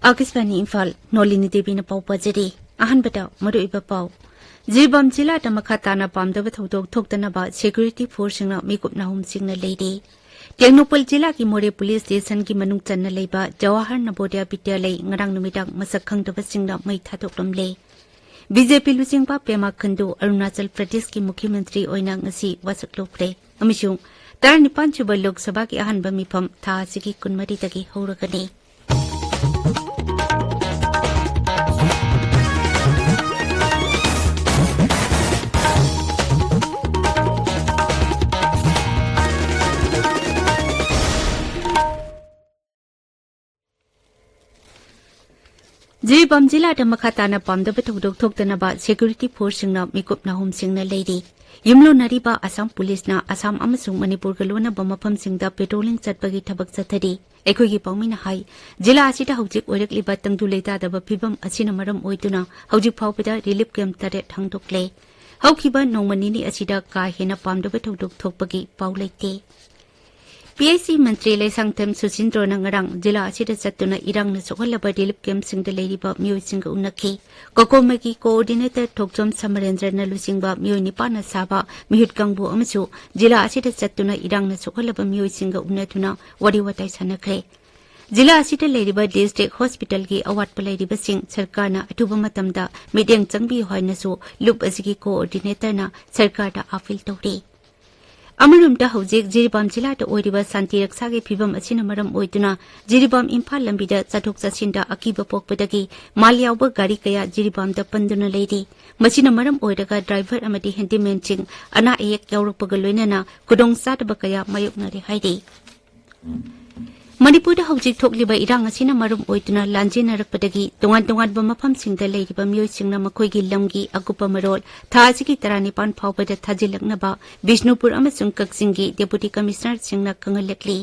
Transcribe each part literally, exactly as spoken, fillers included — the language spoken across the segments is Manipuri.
ꯑꯥꯀꯥꯁꯕꯥꯅꯤ ꯏꯝꯐꯥꯜ, ꯅꯣꯂꯤꯅꯤ ꯗꯦꯕꯤꯅ ꯄꯥꯎ ꯄꯥꯖꯔꯤ꯫ ꯑꯍꯥꯟꯕꯗ ꯃꯔꯨꯑꯣꯏꯕ ꯄꯥꯎ꯫ ꯖꯤꯔꯤꯕꯥꯝ ꯖꯤꯂꯥꯗ ꯃꯈꯥ ꯇꯥꯅ ꯄꯥꯝꯗꯕ ꯊꯧꯗꯣꯛ ꯊꯣꯛꯇꯅꯕ ꯁꯦꯀ꯭ꯌꯨꯔꯤꯇꯤ ꯐꯣꯔꯁꯁꯤꯡꯅ ꯃꯤꯀꯨꯞ ꯅꯥꯍꯨꯝꯁꯤꯡꯅ ꯂꯩꯔꯤ꯫ ꯇꯦꯡꯅꯧꯄꯜ ꯖꯤꯂꯥꯒꯤ ꯃꯣꯔꯦ ꯄꯨꯂꯤꯁ ꯁ꯭ꯇꯦꯁꯟꯒꯤ ꯃꯅꯨꯡ ꯆꯟꯅ ꯂꯩꯕ ꯖꯋꯥꯍꯔ ꯅꯕꯣꯗꯤꯌꯥ ꯕꯤꯗ꯭ꯌꯥꯂꯩ ꯉꯔꯥꯡ ꯅꯨꯃꯤꯗꯥꯡ ꯃꯁꯛ ꯈꯪꯗꯕꯁꯤꯡꯅ ꯃꯩ ꯊꯥꯗꯣꯛꯂꯝꯂꯦ꯫ ꯕꯤ ꯖꯦ ꯄꯤ ꯂꯨꯆꯤꯡꯕ ꯄꯦꯃꯥ ꯈꯟꯗꯨ ꯑꯔꯨꯅꯥꯆꯜ ꯄ꯭ꯔꯗꯦꯁꯀꯤ ꯃꯨꯈ꯭ꯌ ꯃꯟꯇ꯭ꯔꯤ ꯑꯣꯏꯅ ꯉꯁꯤ ꯋꯥꯁꯛ ꯂꯧꯈ꯭ꯔꯦ ꯑꯃꯁꯨꯡ ꯇꯔꯥꯅꯤꯄꯥꯟ ꯁꯨꯕ ꯂꯣꯛ ꯁꯚꯥꯒꯤ ꯑꯍꯥꯟꯕ ꯃꯤꯐꯝ ꯊꯥ ꯑꯁꯤꯒꯤ ꯀꯨꯟꯃꯔꯤꯗꯒꯤ ꯍꯧꯔꯒꯅꯤ꯫ ꯖꯤꯔꯤꯕꯥꯝ ꯖꯤꯂꯥꯗ ꯃꯈꯥ ꯇꯥꯅ ꯄꯥꯝꯗꯕ ꯊꯧꯗꯣꯛ ꯊꯣꯛꯇꯅꯕ ꯁꯦꯀ꯭ꯌꯨꯔꯤꯇꯤ ꯐꯣꯔꯁꯁꯤꯡꯅ ꯃꯤꯀꯨꯞ ꯅꯥꯍꯨꯝꯁꯤꯡꯅ ꯂꯩꯔꯤ꯫ ꯌꯨꯝꯂꯣꯟꯅꯔꯤꯕ ꯑꯁꯥꯝ ꯄꯨꯂꯤꯁꯅ ꯑꯁꯥꯝ ꯑꯃꯁꯨꯡ ꯃꯅꯤꯄꯨꯔꯒ ꯂꯣꯟꯅꯕ ꯃꯐꯝꯁꯤꯡꯗ ꯄꯦꯇ꯭ꯔꯣꯂꯤꯡ ꯆꯠꯄꯒꯤ ꯊꯕꯛ ꯆꯠꯊꯔꯤ꯫ ꯑꯩꯈꯣꯏꯒꯤ ꯄꯥꯎꯃꯤꯅ ꯍꯥꯏ, ꯖꯤꯂꯥ ꯑꯁꯤꯗ ꯍꯧꯖꯤꯛ ꯑꯣꯏꯔꯛꯂꯤꯕ ꯇꯪꯗꯨ ꯂꯩꯇꯥꯗꯕ ꯐꯤꯕꯝ ꯑꯁꯤꯅ ꯃꯔꯝ ꯑꯣꯏꯗꯨꯅ ꯍꯧꯖꯤꯛ ꯐꯥꯎꯕꯗ ꯔꯤꯂꯤꯐ ꯀꯦꯝꯞ ꯇꯔꯦꯠ ꯍꯥꯡꯗꯣꯛꯂꯦ꯫ ꯍꯧꯈꯤꯕ ꯅꯣꯡꯃ ꯅꯤꯅꯤ ꯑꯁꯤꯗ ꯀꯥ ꯍꯦꯟꯅ ꯄꯥꯝꯗꯕ ꯊꯧꯗꯣꯛ ꯊꯣꯛꯄꯒꯤ ꯄꯥꯎ ꯂꯩꯇꯦ꯫ ꯄꯤ ꯑꯩꯆ ꯁꯤ ꯃꯟꯇ꯭ꯔꯤ ꯂꯩꯁꯥꯡꯊꯦꯝ ꯁꯨꯁꯤꯟꯗ꯭ꯔꯣꯅ ꯉꯔꯥꯡ ꯖꯤꯂꯥ ꯑꯁꯤꯗ ꯆꯠꯇꯨꯅ ꯏꯔꯥꯡꯅ ꯁꯣꯛꯍꯜꯂꯕ ꯔꯤꯂꯤꯐ ꯀꯦꯝꯞꯁꯤꯡꯗ ꯂꯩꯔꯤꯕ ꯃꯤꯑꯣꯏꯁꯤꯡꯒ ꯎꯅꯈꯤ꯫ ꯀꯣꯀꯣꯃꯥꯒꯤ ꯀꯣꯑꯣꯔꯗꯤꯅꯦꯇꯔ ꯊꯣꯛꯆꯣꯝ ꯁꯃꯔꯦꯟꯗ꯭ꯔꯅ ꯂꯨꯆꯤꯡꯕ ꯃꯤꯑꯣꯏ ꯅꯤꯄꯥꯟꯅ ꯁꯥꯕ ꯃꯤꯍꯨꯠ ꯀꯥꯡꯕꯨ ꯑꯃꯁꯨ ꯖꯤꯂꯥ ꯑꯁꯤꯗ ꯆꯠꯇꯨꯅ ꯏꯔꯥꯡꯅ ꯁꯣꯛꯍꯜꯂꯕ ꯃꯤꯑꯣꯏꯁꯤꯡꯒ ꯎꯅꯗꯨꯅ ꯋꯥꯔꯤ ꯋꯥꯇꯥꯏ ꯁꯥꯟꯅꯈ꯭ꯔꯦ꯫ ꯖꯤꯂꯥ ꯑꯁꯤꯗ ꯂꯩꯔꯤꯕ ꯗꯤꯁꯇ꯭ꯔꯤꯛ ꯍꯣꯁꯄꯤꯇꯥꯜꯒꯤ ꯑꯋꯥꯠꯄ ꯂꯩꯔꯤꯕꯁꯤꯡ ꯁꯔꯀꯥꯔꯅ ꯑꯊꯨꯕ ꯃꯇꯝꯗ ꯃꯤꯠꯌꯦꯡ ꯆꯪꯕꯤꯌꯨ ꯍꯥꯏꯅꯁꯨ ꯂꯨꯞ ꯑꯁꯤꯒꯤ ꯀꯣꯑꯣꯔꯗꯤꯅꯦꯇꯔꯅ ꯁꯔꯀꯥꯔꯗ ꯑꯥꯄꯤꯜ ꯇꯧꯔꯤ꯫ ꯑꯃꯔꯣꯝꯗ ꯍꯧꯖꯤꯛ ꯖꯤꯔꯤꯕꯥꯝ ꯖꯤꯂꯥꯗ ꯑꯣꯏꯔꯤꯕ ꯁꯥꯟꯇꯤ ꯔꯛꯁꯥꯒꯤ ꯐꯤꯕꯝ ꯑꯁꯤꯅ ꯃꯔꯝ ꯑꯣꯏꯗꯨꯅ ꯖꯤꯔꯤꯕꯥꯝ ꯏꯝꯐꯥꯜ ꯂꯝꯕꯤꯗ ꯆꯠꯊꯣꯛ ꯆꯠꯁꯤꯟꯗ ꯑꯀꯤꯕ ꯄꯣꯛꯄꯗꯒꯤ ꯃꯥꯜ ꯌꯥꯎꯕ ꯒꯥꯔꯤ ꯀꯌꯥ ꯖꯤꯔꯤꯕꯥꯝꯗ ꯄꯟꯗꯨꯅ ꯂꯩꯔꯤ꯫ ꯃꯁꯤꯅ ꯃꯔꯝ ꯑꯣꯏꯔꯒ ꯗ꯭ꯔꯥꯏꯚꯔ ꯑꯃꯗꯤ ꯍꯦꯟꯗꯤꯃꯦꯟꯁꯤꯡ ꯑꯅꯥ ꯑꯌꯦꯛ ꯌꯥꯎꯔꯛꯄꯒ ꯂꯣꯏꯅꯅ ꯈꯨꯗꯣꯡꯆꯥꯗꯕ ꯀꯌꯥ ꯃꯥꯌꯣꯛꯅꯔꯦ ꯍꯥꯏꯔꯤ꯫ ꯃꯅꯤꯄꯨꯔꯗ ꯍꯧꯖꯤꯛ ꯊꯣꯛꯂꯤꯕ ꯏꯔꯥꯡ ꯑꯁꯤꯅ ꯃꯔꯝ ꯑꯣꯏꯗꯨꯅ ꯂꯥꯟꯖꯦꯟꯅꯔꯛꯄꯗꯒꯤ ꯇꯣꯉꯥꯟ ꯇꯣꯉꯥꯟꯕ ꯃꯐꯝꯁꯤꯡꯗ ꯂꯩꯔꯤꯕ ꯃꯤꯑꯣꯏꯁꯤꯡꯅ ꯃꯈꯣꯏꯒꯤ ꯂꯝꯒꯤ ꯑꯀꯨꯞꯄ ꯃꯔꯣꯜ ꯊꯥ ꯑꯁꯤꯒꯤ ꯇꯔꯥꯅꯤꯄꯥꯟ ꯐꯥꯎꯕꯗ ꯊꯥꯖꯤꯜꯂꯛꯅꯕ ꯕꯤꯁꯅꯨꯄꯨꯔ ꯑꯃꯁꯨꯡ ꯀꯛꯆꯤꯡꯒꯤ ꯗꯦꯄꯨꯇꯤ ꯀꯃꯤꯁꯅꯔꯁꯤꯡꯅ ꯈꯪꯍꯜꯂꯛꯂꯤ꯫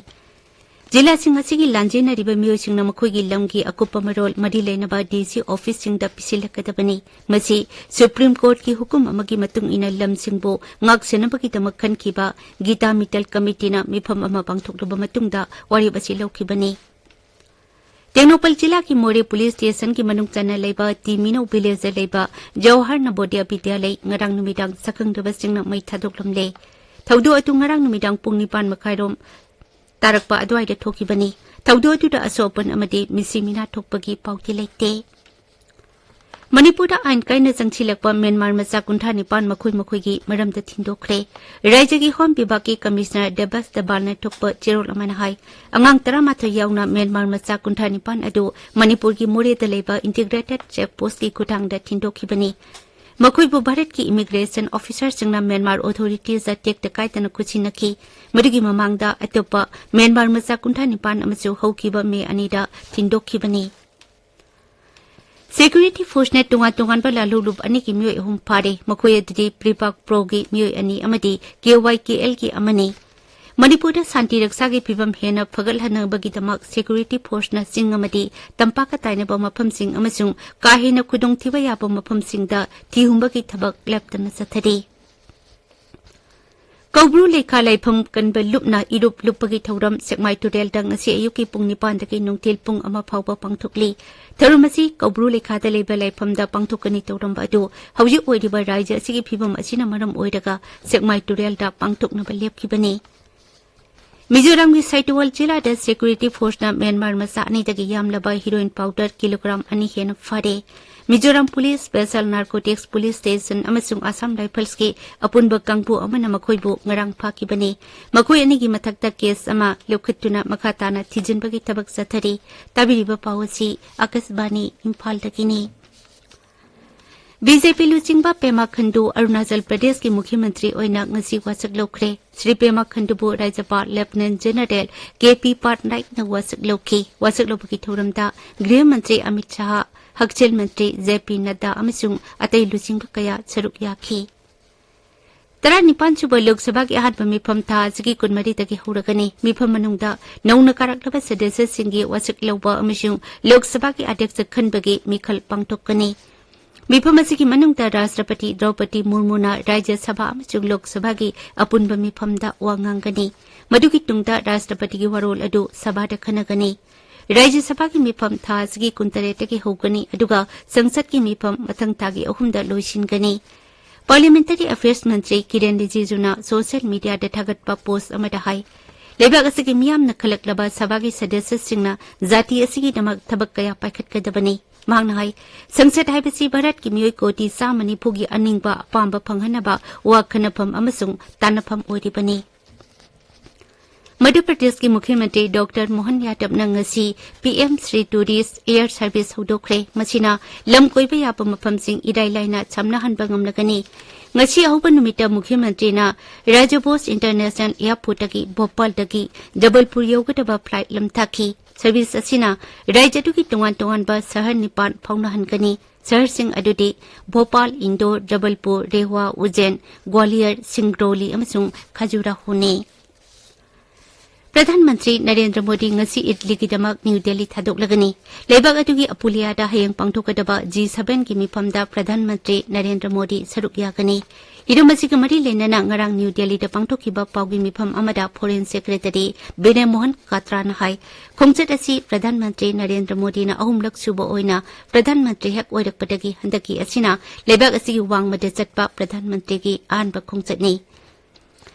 ꯖꯤꯂꯥꯁꯤꯡ ꯑꯁꯤꯒꯤ ꯂꯥꯟꯖꯦꯟꯅꯔꯤꯕ ꯃꯤꯑꯣꯏꯁꯤꯡꯅ ꯃꯈꯣꯏꯒꯤ ꯂꯝꯒꯤ ꯑꯀꯨꯞꯄ ꯃꯔꯣꯜ ꯃꯔꯤ ꯂꯩꯅꯕ ꯗꯤ ꯁꯤ ꯑꯣꯐꯤꯁꯁꯤꯡꯗ ꯄꯤꯁꯤꯜꯂꯛꯀꯗꯕꯅꯤ꯫ ꯃꯁꯤ ꯁꯨꯄ꯭ꯔꯤꯝ ꯀꯣꯔꯠꯀꯤ ꯍꯨꯀꯨꯝ ꯑꯃꯒꯤ ꯃꯇꯨꯡ ꯏꯟꯅ ꯂꯝꯁꯤꯡꯕꯨ ꯉꯥꯛꯁꯦꯟꯅꯕꯒꯤꯗꯃꯛ ꯈꯟꯈꯤꯕ ꯒꯤꯇꯥ ꯃꯤꯇꯜ ꯀꯃꯤꯇꯤꯅ ꯃꯤꯐꯝ ꯑꯃ ꯄꯥꯡꯊꯣꯛꯂꯕ ꯃꯇꯨꯡꯗ ꯋꯥꯔꯦꯞ ꯑꯁꯤ ꯂꯧꯈꯤꯕꯅꯤ꯫ ꯇꯦꯡꯅꯧꯄꯜ ꯖꯤꯂꯥꯒꯤ ꯃꯣꯔꯦ ꯄꯨꯂꯤꯁ ꯁ꯭ꯇꯦꯁꯟꯒꯤ ꯃꯅꯨꯡ ꯆꯟꯅ ꯂꯩꯕ ꯇꯤ ꯃꯤꯅꯧ ꯚꯤꯂꯦꯖꯇ ꯂꯩꯕ ꯖꯋꯥꯍꯔ ꯅꯕꯣꯗꯤꯌꯥ ꯕꯤꯗ꯭ꯌꯥꯂꯌ ꯉꯔꯥꯡ ꯅꯨꯃꯤꯗꯥꯡ ꯁꯛꯈꯪꯗꯕꯁꯤꯡꯅ ꯃꯩ ꯊꯥꯗꯣꯛꯂꯝꯂꯦ꯫ ꯊꯧꯗꯣꯛ ꯑꯗꯨ ꯉꯔꯥꯡ ꯅꯨꯃꯤꯗꯥꯡ ꯄꯨꯡ ꯅꯤꯄꯥꯟ ꯃꯈꯥꯏꯔꯣꯝ ꯇꯥꯔꯛꯄ ꯑꯗꯨꯋꯥꯏꯗ ꯊꯣꯛꯈꯤꯕꯅꯤ꯫ ꯊꯧꯗꯣꯛ ꯑꯗꯨꯗ ꯑꯁꯣꯛ ꯑꯄꯟ ꯑꯃꯗꯤ ꯃꯤꯁꯤ ꯃꯤꯅꯥ ꯊꯣꯛꯄꯒꯤ ꯄꯥꯎꯗꯤ ꯂꯩꯇꯦ꯫ ꯃꯅꯤꯄꯨꯔꯗ ꯑꯥꯏꯟ ꯀꯥꯏꯅ ꯆꯪꯁꯤꯜꯂꯛꯄ ꯃ꯭ꯌꯥꯟꯃꯥꯔ ꯃꯆꯥ ꯀꯨꯟꯊ꯭ꯔꯥ ꯅꯤꯄꯥꯟ ꯃꯈꯣꯏ ꯃꯈꯣꯏꯒꯤ ꯃꯔꯝꯗ ꯊꯤꯟꯗꯣꯛꯈ꯭ꯔꯦ꯫ ꯔꯥꯖ꯭ꯌꯒꯤ ꯍꯣꯝ ꯕꯤꯚꯥꯒꯀꯤ ꯀꯃꯤꯁꯅꯔ ꯗꯦꯕꯁ ꯗꯕꯥꯜꯅ ꯊꯣꯛꯄ ꯆꯦꯔꯣꯜ ꯑꯃꯅ ꯍꯥꯏ, ꯑꯉꯥꯡ ꯇꯔꯥꯃꯥꯊꯣꯏ ꯌꯥꯎꯅ ꯃ꯭ꯌꯥꯟꯃꯥꯔ ꯃꯆꯥ ꯀꯨꯟꯊ꯭ꯔꯥ ꯅꯤꯄꯥꯟ ꯑꯗꯨ ꯃꯅꯤꯄꯨꯔꯒꯤ ꯃꯣꯔꯦꯗ ꯂꯩꯕ ꯏꯟꯇꯤꯒ꯭ꯔꯦꯇꯦꯗ ꯆꯦꯛ ꯄꯣꯁ꯭ꯠꯀꯤ ꯈꯨꯊꯥꯡꯗ ꯊꯤꯟꯗꯣꯛꯈꯤꯕꯅꯤ꯫ ꯃꯈꯣꯏꯕꯨ ꯚꯥꯔꯠꯀꯤ ꯏꯃꯤꯒ꯭ꯔꯦꯁꯟ ꯑꯣꯐꯤꯁꯔꯁꯤꯡꯅ ꯃ꯭ꯌꯥꯟꯃꯥꯔ ꯑꯣꯊꯣꯔꯤꯇꯤꯁꯇ ꯇꯦꯛꯇ ꯀꯥꯏꯗꯅ ꯈꯨꯠꯁꯤꯟꯅꯈꯤ꯫ ꯃꯗꯨꯒꯤ ꯃꯃꯥꯡꯗ ꯑꯇꯣꯞꯄ ꯃ꯭ꯌꯥꯟꯃꯥꯔ ꯃꯆꯥ ꯀꯨꯟꯊ꯭ꯔꯥ ꯅꯤꯄꯥꯟ ꯑꯃꯁꯨ ꯍꯧꯈꯤꯕ ꯃꯦ ꯑꯅꯤꯗ ꯊꯤꯟꯗꯣꯛꯈꯤꯕꯅꯤ꯫ ꯁꯦꯀ꯭ꯌꯨꯔꯤꯇꯤ ꯐꯣꯔꯁꯅ ꯇꯣꯉꯥꯟ ꯇꯣꯉꯥꯟꯕ ꯂꯥꯂꯣꯡꯂꯨꯞ ꯑꯅꯤꯒꯤ ꯃꯤꯑꯣꯏ ꯑꯍꯨꯝ ꯐꯥꯔꯦ꯫ ꯃꯈꯣꯏ ꯑꯗꯨꯗꯤ ꯄ꯭ꯔꯤꯄꯥꯛ ꯄ꯭ꯔꯣꯒꯤ ꯃꯤꯑꯣꯏ ꯑꯅꯤ ꯑꯃꯗꯤ ꯀꯦ ꯋꯥꯏ ꯀꯦ ꯑꯦꯜꯒꯤ ꯑꯃꯅꯤ꯫ ꯃꯅꯤꯄꯨꯔꯗ ꯁꯥꯟꯇꯤ ꯔꯛꯁꯥꯒꯤ ꯐꯤꯕꯝ ꯍꯦꯟꯅ ꯐꯒꯠꯍꯟꯅꯕꯒꯤꯗꯃꯛ ꯁꯦꯀ꯭ꯌꯨꯔꯤꯇꯤ ꯐꯣꯔꯁꯅ ꯆꯤꯡ ꯑꯃꯗꯤ ꯇꯝꯄꯥꯛꯀ ꯇꯥꯏꯅꯕ ꯃꯐꯝꯁꯤꯡ ꯑꯃꯁꯨꯡ ꯀꯥ ꯍꯦꯟꯅ ꯈꯨꯗꯣꯡꯊꯤꯕ ꯌꯥꯕ ꯃꯐꯝꯁꯤꯡꯗ ꯊꯤꯍꯨꯝꯕꯒꯤ ꯊꯕꯛ ꯂꯦꯞꯇꯅ ꯆꯠꯊꯔꯤ꯫ ꯀꯧꯕ꯭ꯔꯨ ꯂꯩꯈꯥ ꯂꯥꯏꯐꯝ ꯀꯟꯕ ꯂꯨꯞꯅ ꯏꯔꯨꯞ ꯂꯨꯞꯄꯒꯤ ꯊꯧꯔꯝ ꯁꯦꯛꯃꯥꯏ ꯇꯨꯔꯦꯜꯗ ꯉꯁꯤ ꯑꯌꯨꯛꯀꯤ ꯄꯨꯡ ꯅꯤꯄꯥꯟꯗꯒꯤ ꯅꯨꯡꯊꯤꯜ ꯄꯨꯡ ꯑꯃ ꯐꯥꯎꯕ ꯄꯥꯡꯊꯣꯛꯂꯤ꯫ ꯊꯧꯔꯝ ꯑꯁꯤ ꯀꯧꯕ꯭ꯔꯨ ꯂꯩꯈꯥꯗ ꯂꯩꯕ ꯂꯥꯏꯐꯝꯗ ꯄꯥꯡꯊꯣꯛꯀꯅꯤ꯫ ꯊꯧꯔꯝ ꯑꯗꯨ ꯍꯧꯖꯤꯛ ꯑꯣꯏꯔꯤꯕ ꯔꯥꯖ꯭ꯌ ꯑꯁꯤꯒꯤ ꯐꯤꯕꯝ ꯑꯁꯤꯅ ꯃꯔꯝ ꯑꯣꯏꯔꯒ ꯁꯦꯛꯃꯥꯏ ꯇꯨꯔꯦꯜꯗ ꯄꯥꯡꯊꯣꯛꯅꯕ ꯂꯦꯞꯈꯤꯕꯅꯤ꯫ ꯃꯤꯖꯣꯔꯥꯝꯒꯤ ꯁꯥꯏꯇꯋꯜ ꯖꯤꯂꯥꯗ ꯁꯦꯀ꯭ꯌꯨꯔꯤꯇꯤ ꯐꯣꯔꯁꯅ ꯃ꯭ꯌꯥꯟꯃꯥꯔ ꯃꯆꯥ ꯑꯅꯤꯗꯒꯤ ꯌꯥꯝꯂꯕ ꯍꯤꯔꯣꯏꯟ ꯄꯥꯎꯗꯔ ꯀꯤꯂꯣꯒ꯭ꯔꯥꯝ ꯑꯅꯤ ꯍꯦꯟꯅ ꯐꯥꯔꯦ꯫ Mizoram police, special narcotics police station ꯑꯃꯁꯨꯡ ꯑꯁꯥꯝ ꯔꯥꯏꯐꯜꯁꯀꯤ ꯑꯄꯨꯟꯕ ꯀꯥꯡꯕꯨ ꯑꯃꯅ ꯃꯈꯣꯏꯕꯨ ꯉꯔꯥꯡ ꯐꯥꯈꯤꯕꯅꯤ꯫ ꯃꯈꯣꯏ ꯑꯅꯤꯒꯤ ꯃꯊꯛꯇ ꯀꯦꯁ ꯑꯃ ꯂꯧꯈꯠꯇꯨꯅ ꯃꯈꯥ ꯇꯥꯅ ꯊꯤꯖꯤꯟꯕꯒꯤ ꯊꯕꯛ ꯆꯠꯊꯔꯤ꯫ ꯇꯥꯕꯤꯔꯤꯕ ꯄꯥꯎ ꯑꯁꯤ ꯑꯀꯥꯁꯕꯥꯅꯤ ꯏꯝꯐꯥꯜꯗꯒꯤꯅꯤ꯫ ꯕꯤꯖꯦꯄꯤ ꯂꯨꯆꯤꯡꯕ ꯄꯦꯃꯥ ꯈꯟꯗꯨ ꯑꯔꯨꯅꯥꯆꯜ ꯄ꯭ꯔꯗꯦꯁꯀꯤ ꯃꯨꯈ꯭ꯌ ꯃꯟꯇ꯭ꯔꯤ ꯑꯣꯏꯅ ꯉꯁꯤ ꯋꯥꯁꯛ ꯂꯧꯈ꯭ꯔꯦ꯫ ꯁ꯭ꯔꯤ ꯄꯦꯃꯥ ꯈꯟꯗꯨꯕꯨ ꯔꯥꯖ꯭ꯌꯄꯥꯜ ꯂꯦꯐꯇꯤꯅꯦꯟꯠ ꯖꯦꯅꯔꯦꯜ ꯀꯦ ꯄꯤ ꯄꯥꯠꯅꯥꯏꯛꯅ ꯋꯥꯁꯛ ꯂꯧꯈꯤ꯫ ꯋꯥꯁꯛ ꯂꯧꯕꯒꯤ ꯊꯧꯔꯝꯗ ꯒ꯭ꯔꯤꯍ ꯃꯟꯇ꯭ꯔꯤ ꯑꯃꯤꯠ ꯁꯥꯍ, ꯍꯛꯁꯦꯜ ꯃꯟꯇ꯭ꯔꯤ ꯖꯦ ꯄꯤ ꯅꯗ꯭ꯗꯥ ꯑꯃꯁꯨꯡ ꯑꯇꯩ ꯂꯨꯆꯤꯡꯕ ꯀꯌꯥ ꯁꯔꯨꯛ ꯌꯥꯈꯤ꯫ ꯇꯔꯥꯅꯤꯄꯥꯟ ꯁꯨꯕ ꯂꯣꯛ ꯁꯚꯥꯒꯤ ꯑꯍꯥꯟꯕ ꯃꯤꯐꯝ ꯊꯥ ꯑꯁꯤꯒꯤ ꯀꯨꯟꯃꯔꯤꯗꯒꯤ ꯍꯧꯔꯒꯅꯤ꯫ ꯃꯤꯐꯝ ꯃꯅꯨꯡꯗ ꯅꯧꯅ ꯀꯥꯔꯛꯂꯕ ꯁꯗꯁ꯭ꯌꯁꯤꯡꯒꯤ ꯋꯥꯁꯛ ꯂꯧꯕ ꯑꯃꯁꯨꯡ ꯂꯣꯛ ꯁꯚꯥꯒꯤ ꯑꯗ꯭ꯌꯛꯁ ꯈꯟꯕꯒꯤ ꯃꯤꯈꯜ ꯄꯥꯡꯊꯣꯛꯀꯅꯤ꯫ ꯃꯤꯐꯝ ꯑꯁꯤꯒꯤ ꯃꯅꯨꯡꯗ ꯔꯥꯁꯇ꯭ꯔꯄꯇꯤ ꯗ꯭ꯔꯧꯄꯗꯤ ꯃꯨꯔꯃꯨꯅ ꯔꯥꯖ꯭ꯌ ꯁꯚꯥ ꯑꯃꯁꯨꯡ ꯂꯣꯛ ꯁꯚꯥꯒꯤ ꯑꯄꯨꯟꯕ ꯃꯤꯐꯝꯗ ꯋꯥ ꯉꯥꯡꯒꯅꯤ꯫ ꯃꯗꯨꯒꯤ ꯇꯨꯡꯗ ꯔꯥꯁꯇ꯭ꯔꯄꯇꯤꯒꯤ ꯋꯥꯔꯣꯜ ꯑꯗꯨ ꯁꯚꯥꯗ ꯈꯟꯅꯒꯅꯤ꯫ ꯔꯥꯖ꯭ꯌ ꯁꯚꯥꯒꯤ ꯃꯤꯐꯝ ꯊꯥ ꯑꯁꯤꯒꯤ ꯀꯨꯟꯇꯔꯦꯠꯇꯒꯤ ꯍꯧꯒꯅꯤ, ꯑꯗꯨꯒ ꯁꯪꯁꯠꯀꯤ ꯃꯤꯐꯝ ꯃꯊꯪ ꯊꯥꯒꯤ ꯑꯍꯨꯝꯗ ꯂꯣꯏꯁꯤꯟꯒꯅꯤ꯫ Parliamentary Affairs ꯃꯟꯇ꯭ꯔꯤ ꯀꯤꯔꯦꯟ ꯔꯤꯖꯤꯖꯨꯅ social mediaꯗ ꯊꯥꯒꯠꯄ post ꯑꯃꯗ ꯍꯥꯏ, ꯂꯩꯕꯥꯛ ꯑꯁꯤꯒꯤ ꯃꯤꯌꯥꯝꯅ ꯈꯜꯂꯛꯂꯕ ꯁꯚꯥꯒꯤ ꯁꯗꯁ꯭ꯌꯁꯤꯡꯅ ꯖꯥꯇꯤ ꯑꯁꯤꯒꯤꯗꯃꯛ ꯊꯕꯛ ꯀꯌꯥ ꯄꯥꯏꯈꯠꯀꯗꯕꯅꯤ꯫ ꯃꯍꯥꯛꯅ ꯍꯥꯏ, ꯁꯪꯁꯠ ꯍꯥꯏꯕꯁꯤ ꯚꯥꯔꯠꯀꯤ ꯃꯤꯑꯣꯏ ꯀꯣꯇꯤ ꯆꯥꯝꯃ ꯅꯤꯐꯨꯒꯤ ꯑꯅꯤꯡꯕ ꯑꯄꯥꯝꯕ ꯐꯪꯍꯟꯅꯕ ꯋꯥ ꯈꯟꯅꯐꯝ ꯑꯃꯁꯨꯡ ꯇꯥꯟꯅꯐꯝ ꯑꯣꯏꯔꯤꯕꯅꯤ꯫ ꯃꯙ꯭ꯌ ꯄ꯭ꯔꯗꯦꯁꯀꯤ ꯃꯨꯈ꯭ꯌ ꯃꯟꯇ꯭ꯔꯤ ꯗꯣꯛꯇꯔ ꯃꯣꯍꯟ ꯌꯥꯗꯕꯅ ꯉꯁꯤ PM Shri Tourist Air Service ꯍꯧꯗꯣꯛꯈ꯭ꯔꯦ꯫ ꯃꯁꯤꯅ ꯂꯝ ꯀꯣꯏꯕ ꯌꯥꯕ ꯃꯐꯝꯁꯤꯡ ꯏꯔꯥꯏ ꯂꯥꯏꯅ ꯁꯝꯅꯍꯟꯕ ꯉꯝꯂꯒꯅꯤ꯫ ꯉꯁꯤ ꯑꯍꯧꯕ ꯅꯨꯃꯤꯠꯇ ꯃꯨꯈ꯭ꯌ ꯃꯟꯇ꯭ꯔꯤꯅ ꯔꯥꯖꯕꯣꯁ International Airportꯇꯒꯤ ꯚꯣꯄꯥꯜꯗꯒꯤ ꯖꯕꯜꯄꯨꯔ ꯌꯧꯒꯗꯕ flight ꯂꯝꯊꯥꯈꯤ꯫ Service ꯑꯁꯤꯅ ꯔꯥꯖ꯭ꯌ ꯑꯗꯨꯒꯤ ꯇꯣꯉꯥꯟ ꯇꯣꯉꯥꯟꯕ ꯁꯍꯔ ꯅꯤꯄꯥꯟ ꯐꯥꯎꯅꯍꯟꯒꯅꯤ꯫ ꯁꯍꯔꯁꯤꯡ ꯑꯗꯨꯗꯤ ꯚꯣꯄꯥꯜ, ꯏꯟꯗꯣꯔ, ꯖꯕꯜꯄꯨꯔ, ꯔꯦꯋꯥ, ꯎꯖꯦꯟ, ꯒ꯭ꯋꯥꯂꯤꯌꯔ, ꯁꯤꯡꯒ꯭ꯔꯧꯂꯤ ꯑꯃꯁꯨꯡ ꯈꯖꯨꯔꯥꯍꯣꯅꯤ꯫ ꯄ꯭ꯔꯙꯥꯟ ꯃꯟꯇ꯭ꯔꯤ ꯅꯔꯦꯟꯗ꯭ꯔ ꯃꯣꯗꯤ ꯉꯁꯤ ꯏꯠꯂꯤꯒꯤꯗꯃꯛ ꯅ꯭ꯌꯨ ꯗꯦꯜꯂꯤ ꯊꯥꯗꯣꯛꯂꯒꯅꯤ꯫ ꯂꯩꯕꯥꯛ ꯑꯗꯨꯒꯤ ꯑꯄꯨꯂꯤꯌꯥꯗ ꯍꯌꯦꯡ ꯄꯥꯡꯊꯣꯛꯀꯗꯕ G sevenꯒꯤ ꯃꯤꯐꯝꯗ ꯄ꯭ꯔꯙꯥꯟ ꯃꯟꯇ꯭ꯔꯤ ꯅꯔꯦꯟꯗ꯭ꯔ ꯃꯣꯗꯤ ꯁꯔꯨꯛ ꯌꯥꯒꯅꯤ꯫ ꯍꯤꯔꯝ ꯑꯁꯤꯒ ꯃꯔꯤ ꯂꯩꯅꯅ ꯉꯔꯥꯡ ꯅ꯭ꯌꯨ ꯗꯦꯜꯂꯤꯗ ꯄꯥꯡꯊꯣꯛꯈꯤꯕ ꯄꯥꯎꯒꯤ ꯃꯤꯐꯝ ꯑꯃꯗ Foreign Secretary ꯕꯤꯅꯣꯏ ꯃꯣꯍꯟ ꯀ꯭ꯋꯥꯇ꯭ꯔꯥꯅ ꯍꯥꯏ, ꯈꯣꯡꯆꯠ ꯑꯁꯤ ꯄ꯭ꯔꯙꯥꯟ ꯃꯟꯇ꯭ꯔꯤ ꯅꯔꯦꯟꯗ꯭ꯔ ꯃꯣꯗꯤꯅ ꯑꯍꯨꯝꯂꯛ ꯁꯨꯕ ꯑꯣꯏꯅ ꯄ꯭ꯔꯙꯥꯟ ꯃꯟꯇ꯭ꯔꯤ ꯍꯦꯛ ꯑꯣꯏꯔꯛꯄꯗꯒꯤ ꯍꯟꯗꯛꯀꯤ ꯑꯁꯤꯅ ꯂꯩꯕꯥꯛ ꯑꯁꯤꯒꯤ ꯋꯥꯡꯃꯗ ꯆꯠꯄ ꯄ꯭ꯔꯙꯥꯟ ꯃꯟꯇ꯭ꯔꯤꯒꯤ ꯑꯍꯥꯟꯕ ꯈꯣꯡꯆꯠꯅꯤ꯫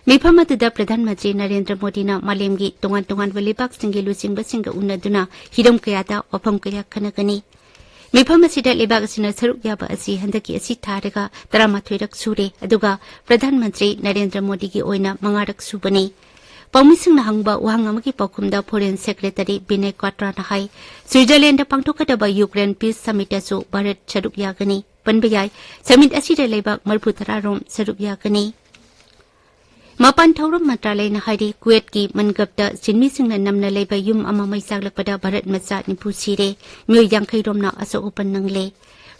ꯃꯤꯐꯝ ꯑꯗꯨꯗ ꯄ꯭ꯔꯙꯥꯟ ꯃꯟꯇ꯭ꯔꯤ ꯅꯔꯦꯟꯗ꯭ꯔ ꯃꯣꯗꯤꯅ ꯃꯥꯂꯦꯝꯒꯤ ꯇꯣꯉꯥꯟ ꯇꯣꯉꯥꯟꯕ ꯂꯩꯕꯥꯛꯁꯤꯡꯒꯤ ꯂꯨꯆꯤꯡꯕꯁꯤꯡꯒ ꯎꯅꯗꯨꯅ ꯍꯤꯔꯝ ꯀꯌꯥꯗ ꯋꯥꯐꯝ ꯀꯌꯥ ꯈꯟꯅꯒꯅꯤ꯫ ꯃꯤꯐꯝ ꯑꯁꯤꯗ ꯂꯩꯕꯥꯛ ꯑꯁꯤꯅ ꯁꯔꯨꯛ ꯌꯥꯕ ꯑꯁꯤ ꯍꯟꯗꯛꯀꯤ ꯑꯁꯤ ꯊꯥꯔꯒ ꯇꯔꯥꯃꯥꯊꯣꯏꯔꯛ ꯁꯨꯔꯦ, ꯑꯗꯨꯒ ꯄ꯭ꯔꯙꯥꯟ ꯃꯟꯇ꯭ꯔꯤ ꯅꯔꯦꯟꯗ꯭ꯔ ꯃꯣꯗꯤꯒꯤ ꯑꯣꯏꯅ ꯃꯉꯥꯔꯛ ꯁꯨꯕꯅꯤ꯫ ꯄꯥꯎꯃꯤꯁꯤꯡꯅ ꯍꯪꯕ ꯋꯥꯍꯪ ꯑꯃꯒꯤ ꯄꯥꯎꯈꯨꯝꯗ Foreign Secretary ꯕꯤꯅꯣꯏ ꯀ꯭ꯋꯥꯇ꯭ꯔꯥꯅ ꯍꯥꯏ, ꯁ꯭ꯋꯤꯖꯔꯂꯦꯟꯗ ꯄꯥꯡꯊꯣꯛꯀꯗꯕ Ukraine Peace Summitꯇꯁꯨ ꯚꯥꯔꯠ ꯁꯔꯨꯛ ꯌꯥꯒꯅꯤ꯫ ꯄꯟꯕ ꯌꯥꯏ, summit ꯑꯁꯤꯗ ꯂꯩꯕꯥꯛ ꯃꯔꯤꯐꯨꯇꯔꯥ ꯔꯣꯝ ꯁꯔꯨꯛ ꯌꯥꯒꯅꯤ꯫ ꯃꯄꯥꯟ ꯊꯧꯔꯝ ꯃꯟꯇ꯭ꯔꯥꯂꯌꯅ ꯍꯥꯏꯔꯤ, ꯀꯨꯋꯦꯠꯀꯤ ꯃꯟꯒꯞꯇ ꯁꯤꯟꯃꯤꯁꯤꯡꯅ ꯅꯝꯅ ꯂꯩꯕ ꯌꯨꯝ ꯑꯃ ꯃꯩ ꯆꯥꯛꯂꯛꯄꯗ ꯚꯥꯔꯠ ꯃꯆꯥ ꯅꯤꯐꯨ ꯁꯤꯔꯦ, ꯃꯤꯑꯣꯏ ꯌꯥꯡꯈꯩ ꯔꯣꯝꯅ ꯑꯁꯣꯛ ꯑꯄꯟ ꯅꯪꯂꯦ꯫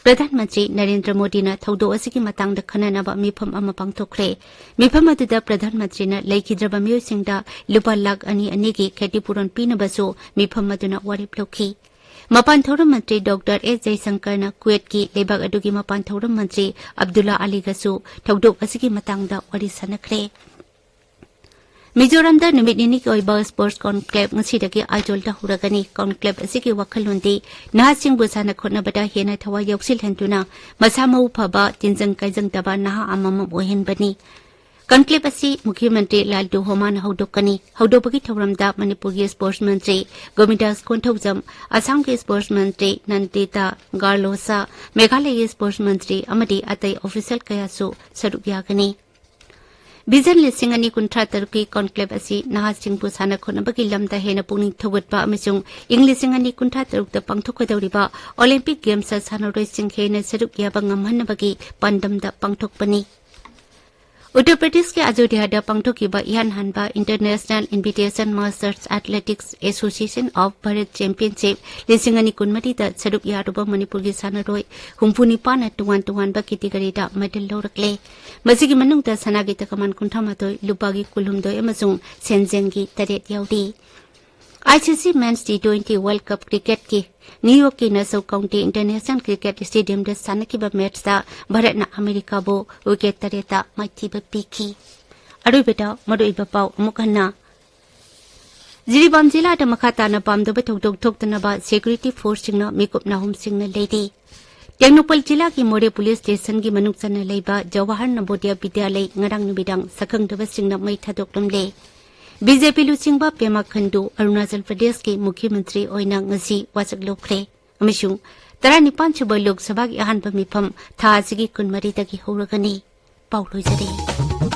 ꯄ꯭ꯔꯙꯥꯟ ꯃꯟꯇ꯭ꯔꯤ ꯅꯔꯦꯟꯗ꯭ꯔ ꯃꯣꯗꯤꯅ ꯊꯧꯗꯣꯛ ꯑꯁꯤꯒꯤ ꯃꯇꯥꯡꯗ ꯈꯟꯅꯅꯕ ꯃꯤꯐꯝ ꯑꯃ ꯄꯥꯡꯊꯣꯛꯈ꯭ꯔꯦ꯫ ꯃꯤꯐꯝ ꯑꯗꯨꯗ ꯄ꯭ꯔꯙꯥꯟ ꯃꯟꯇ꯭ꯔꯤꯅ ꯂꯩꯈꯤꯗ꯭ꯔꯕ ꯃꯤꯑꯣꯏꯁꯤꯡꯗ ꯂꯨꯄꯥ ꯂꯥꯈ ꯑꯅꯤ ꯑꯅꯤꯒꯤ ꯈꯦꯇꯤꯄꯨꯔꯣꯟ ꯄꯤꯅꯕꯁꯨ ꯃꯤꯐꯝ ꯑꯗꯨꯅ ꯋꯥꯔꯦꯞ ꯂꯧꯈꯤ꯫ ꯃꯄꯥꯟ ꯊꯧꯔꯝ ꯃꯟꯇ꯭ꯔꯤ ꯗꯣꯛꯇꯔ ꯑꯦꯁ ꯖꯌꯁꯪꯀꯔꯅ ꯀꯨꯋꯦꯠꯀꯤ ꯂꯩꯕꯥꯛ ꯑꯗꯨꯒꯤ ꯃꯄꯥꯟ ꯊꯧꯔꯝ ꯃꯟꯇ꯭ꯔꯤ ꯑꯕꯗꯨꯜꯂꯥ ꯑꯂꯤꯒꯁꯨ ꯊꯧꯗꯣꯛ ꯑꯁꯤꯒꯤ ꯃꯇꯥꯡꯗ ꯋꯥꯔꯤ ꯁꯥꯟꯅꯈ꯭ꯔꯦ꯫ ꯃꯤꯖꯣꯔꯥꯝꯗ ꯅꯨꯃꯤꯠ ꯅꯤꯅꯤꯒꯤ ꯑꯣꯏꯕ ꯁ꯭ꯄꯣꯔꯠꯁ ꯀꯣꯟꯀ꯭ꯂꯦꯕ ꯉꯁꯤꯗꯒꯤ ꯑꯥꯏꯖꯣꯜꯗ ꯍꯧꯔꯒꯅꯤ꯫ ꯀꯣꯟꯀ꯭ꯂꯦꯕ ꯑꯁꯤꯒꯤ ꯋꯥꯈꯜꯂꯣꯟꯗꯤ ꯅꯍꯥꯁꯤꯡꯕꯨ ꯁꯥꯟꯅ ꯈꯣꯠꯅꯕꯗ ꯍꯦꯟꯅ ꯊꯋꯥꯏ ꯌꯥꯎꯁꯤꯜꯍꯟꯗꯨꯅ ꯃꯁꯥ ꯃꯎ ꯐꯕ, ꯇꯤꯟꯖꯪ ꯀꯥꯏꯖꯪꯗꯕ ꯅꯍꯥ ꯑꯃꯃꯝ ꯑꯣꯏꯍꯟꯕꯅꯤ꯫ ꯀꯟꯀ꯭ꯂꯦꯕ ꯑꯁꯤ ꯃꯨꯈ꯭ꯌ ꯃꯟꯇ꯭ꯔꯤ ꯂꯥꯜꯗꯨ ꯍꯣꯃꯥꯅ ꯍꯧꯗꯣꯛꯀꯅꯤ꯫ ꯍꯧꯗꯣꯛꯄꯒꯤ ꯊꯧꯔꯝꯗ ꯃꯅꯤꯄꯨꯔꯒꯤ ꯁ꯭ꯄꯣꯔꯠꯁ ꯃꯟꯇ꯭ꯔꯤ ꯒꯣꯕꯤꯟꯗꯥꯁ ꯀꯣꯟꯊꯧꯖꯝ, ꯑꯁꯥꯝꯒꯤ ꯁ꯭ꯄꯣꯔꯠꯁ ꯃꯟꯇ꯭ꯔꯤ ꯅꯟꯗꯤꯇꯥ ꯒꯥꯔꯂꯣꯁꯥ, ꯃꯦꯘꯥꯂꯌꯒꯤ ꯁ꯭ꯄꯣꯔꯠꯁ ꯃꯟꯇ꯭ꯔꯤ ꯑꯃꯗꯤ ꯑꯇꯩ ꯑꯣꯐꯤꯁꯤꯌꯦꯜ ꯀꯌꯥꯁꯨ ꯁꯔꯨꯛ ꯌꯥꯒꯅꯤ꯫ ꯚꯤꯖꯟ ꯂꯤꯁꯤꯡ ꯑꯅꯤ ꯀꯨꯟꯊ꯭ꯔꯥ ꯇꯔꯨꯛꯀꯤ ꯀꯣꯟꯀ꯭ꯂꯦꯕ ꯑꯁꯤ ꯅꯍꯥꯁꯤꯡꯕꯨ ꯁꯥꯟꯅ ꯈꯣꯠꯅꯕꯒꯤ ꯂꯝꯗ ꯍꯦꯟꯅ ꯄꯨꯛꯅꯤꯡ ꯊꯧꯒꯠꯄ ꯑꯃꯁꯨꯡ ꯏꯪ ꯂꯤꯁꯤꯡ ꯑꯅꯤ ꯀꯨꯟꯊ꯭ꯔꯥ ꯇꯔꯨꯛꯇ ꯄꯥꯡꯊꯣꯛꯀꯗꯧꯔꯤꯕ ꯑꯣꯂꯦꯝꯄꯤꯛ ꯒꯦꯝꯁꯇ ꯁꯥꯟꯅꯔꯣꯏꯁꯤꯡ ꯍꯦꯟꯅ ꯁꯔꯨꯛ ꯌꯥꯕ ꯉꯝꯍꯟꯅꯕꯒꯤ ꯄꯥꯟꯗꯝꯗ ꯄꯥꯡꯊꯣꯛꯄꯅꯤ꯫ ꯎꯠꯇꯔ ꯄ꯭ꯔꯗꯦꯁꯀꯤ ꯑꯖꯣꯙ꯭ꯌꯥꯗ ꯄꯥꯡꯊꯣꯛꯈꯤꯕ ꯏꯍꯥꯟ ꯍꯥꯟꯕ international invitation masters athletics association of Bharat championship ꯂꯤꯁꯤꯡ ꯑꯅꯤ ꯀꯨꯟꯃꯔꯤꯗ ꯁꯔꯨꯛ ꯌꯥꯔꯨꯕ ꯃꯅꯤꯄꯨꯔꯒꯤ ꯁꯥꯟꯅꯔꯣꯏ ꯍꯨꯝꯐꯨ ꯅꯤꯄꯥꯟꯅ ꯇꯣꯉꯥꯟ ꯇꯣꯉꯥꯟꯕ ꯀꯦꯇꯦꯒꯣꯔꯤꯗ ꯃꯦꯗꯜ ꯂꯧꯔꯛꯂꯦ꯫ ꯃꯁꯤꯒꯤ ꯃꯅꯨꯡꯗ ꯁꯅꯥꯒꯤ ꯇꯀꯃꯥꯟ ꯀꯨꯟꯊ꯭ꯔꯥ ꯃꯥꯊꯣꯏ, ꯂꯨꯄꯥꯒꯤ ꯀꯨꯟꯍꯨꯝꯗꯣꯏ ꯑꯃꯁꯨꯡ ꯁꯦꯟꯖꯦꯡꯒꯤ ꯇꯔꯦꯠ ꯌꯥꯎꯔꯤ꯫ ICC men's T twenty world cup ꯀ꯭ꯔꯤꯀꯦꯠꯀꯤ ꯅ꯭ꯌꯨ ꯌꯣꯔꯛꯀꯤ ꯅꯁꯧ ꯀꯥꯎꯟꯇꯤ ꯏꯟꯇꯔꯅꯦꯁꯅꯦꯜ ꯀ꯭ꯔꯤꯀꯦꯠ ꯁ꯭ꯇꯦꯗꯤꯌꯝꯗ ꯁꯥꯟꯅꯈꯤꯕ ꯃꯦꯆꯇ ꯚꯥꯔꯠꯅ ꯑꯃꯦꯔꯤꯀꯥꯕꯨ ꯋꯤꯀꯦꯠ ꯇꯔꯦꯠꯇ ꯃꯥꯏꯊꯤꯕ ꯄꯤꯈꯤ꯫ ꯑꯔꯣꯏꯕꯗ ꯃꯔꯨꯑꯣꯏꯕ ꯄꯥꯎ ꯑꯃꯨꯛ ꯍꯟꯅ꯫ ꯖꯤꯔꯤꯕꯥꯝ ꯖꯤꯂꯥꯗ ꯃꯈꯥ ꯇꯥꯅ ꯄꯥꯝꯗꯕ ꯊꯧꯗꯣꯛ ꯊꯣꯛꯇꯅꯕ ꯁꯦꯀ꯭ꯌꯨꯔꯤꯇꯤ ꯐꯣꯔꯁꯁꯤꯡꯅ ꯃꯤꯀꯨꯞ ꯅꯥꯍꯨꯝꯁꯤꯡꯅ ꯂꯩꯔꯤ꯫ ꯇꯦꯡꯅꯧꯄꯜ ꯖꯤꯂꯥꯒꯤ ꯃꯣꯔꯦ ꯄꯨꯂꯤꯁ ꯁ꯭ꯇꯦꯁꯟꯒꯤ ꯃꯅꯨꯡ ꯆꯟꯅ ꯂꯩꯕ ꯖꯋꯥꯍꯔ ꯅꯕꯣꯗꯤꯌꯥ ꯕꯤꯗ꯭ꯌꯥꯂꯩ ꯉꯔꯥꯡ ꯅꯨꯃꯤꯗꯥꯡ ꯁꯛꯈꯪꯗꯕꯁꯤꯡꯅ ꯃꯩ ꯊꯥꯗꯣꯛꯂꯝꯂꯦ꯫ ꯕꯤꯖꯦꯄꯤ ꯂꯨꯆꯤꯡꯕ ꯄꯦꯃꯥ ꯈꯟꯗꯨ ꯑꯔꯨꯅꯥꯆꯜ ꯄ꯭ꯔꯗꯦꯁꯀꯤ ꯃꯨꯈ꯭ꯌ ꯃꯟꯇ꯭ꯔꯤ ꯑꯣꯏꯅ ꯉꯁꯤ ꯋꯥꯁꯛ ꯂꯧꯈ꯭ꯔꯦ ꯑꯃꯁꯨꯡ ꯇꯔꯥꯅꯤꯄꯥꯟ ꯁꯨꯕ ꯂꯣꯛ ꯁꯚꯥꯒꯤ ꯑꯍꯥꯟꯕ ꯃꯤꯐꯝ ꯊꯥ ꯑꯁꯤꯒꯤ ꯀꯨꯟꯃꯔꯤꯗꯒꯤ ꯍꯧꯔꯒꯅꯤ꯫ ꯄꯥꯎ ꯂꯣꯏꯖꯔꯦ꯫